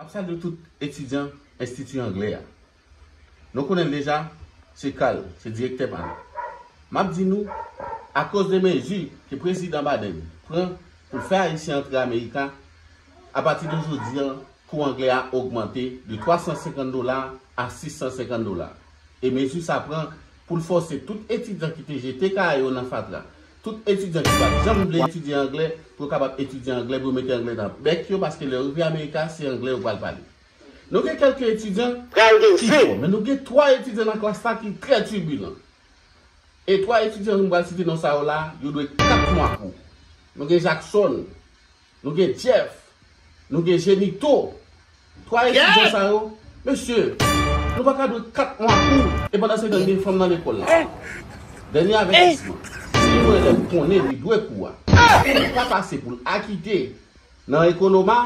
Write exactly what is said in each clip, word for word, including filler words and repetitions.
M ap salye tout etidyan Enstiti Anglè a. Nou konnen l deja, se Carl, se direktè pa nou. M ap di nou, akoz de mezi ke Prezidan Biden pran pou l fè Ayisyen antre Amerika, apati de jodi a, kou anglè a ogmante de twa san senkant dola a sis san senkant dola. E mezi sa pran pou l fòse tout etidyan ki te jete kay yo nan fatra, tout etidyan ki pa t janm vle etidye anglè, pou yo kapab etidye anglè, pou yo mete anglè nan bèk yo, paske lè yo rive Amerika, se anglè yo pral pale. Nou gen kèlke etidyan ki fò, men nou gen twa etidyan nan klas la ki trè tibilan. E twa etidyan nou pral site non sa yo la, yo dwe kat mwa kou. Nou gen Jackson, nou gen Jeff, nou gen Jenito. Twa etidyan sa yo, mesye, nou pa ka dwe kat mwa kou, e pandan se tan gen fanm nan lekòl la. Dènye avètisman, si yon elèv konnen li dwe kou a, li pa pase pou l akite nan Ekonoma,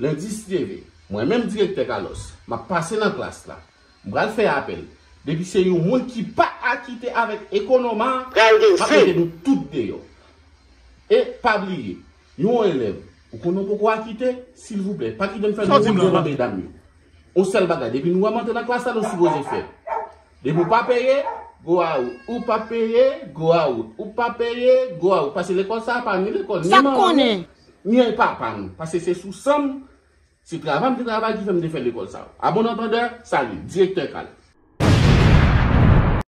lendi si Dye vle. Mwen menm direktè Carlos, m ap pase nan klas la. M pral fè apèl. Depi se yon moun ki pa akite avèk Ekonoma, m ap mete nou tout deyò. E pa bliye, yon elèv, ou konnen w poko akite, silvouplè, pa kite m fè nou woule nan medam yo. Yon sèl bagay, depi nou wè m antre nan klas la, nou sipoze fè. Depi w pa peye, go a ou. Ou pa peye, go a ou. Ou pa peye, go a ou. Paske lekòl sa a pa ni lekòl, ni manman nou, ni papa nou. Paske se sou san m, se travay m te travay ki fè m te fè lekòl sa a. A bon antandè, sali, direktè Carl.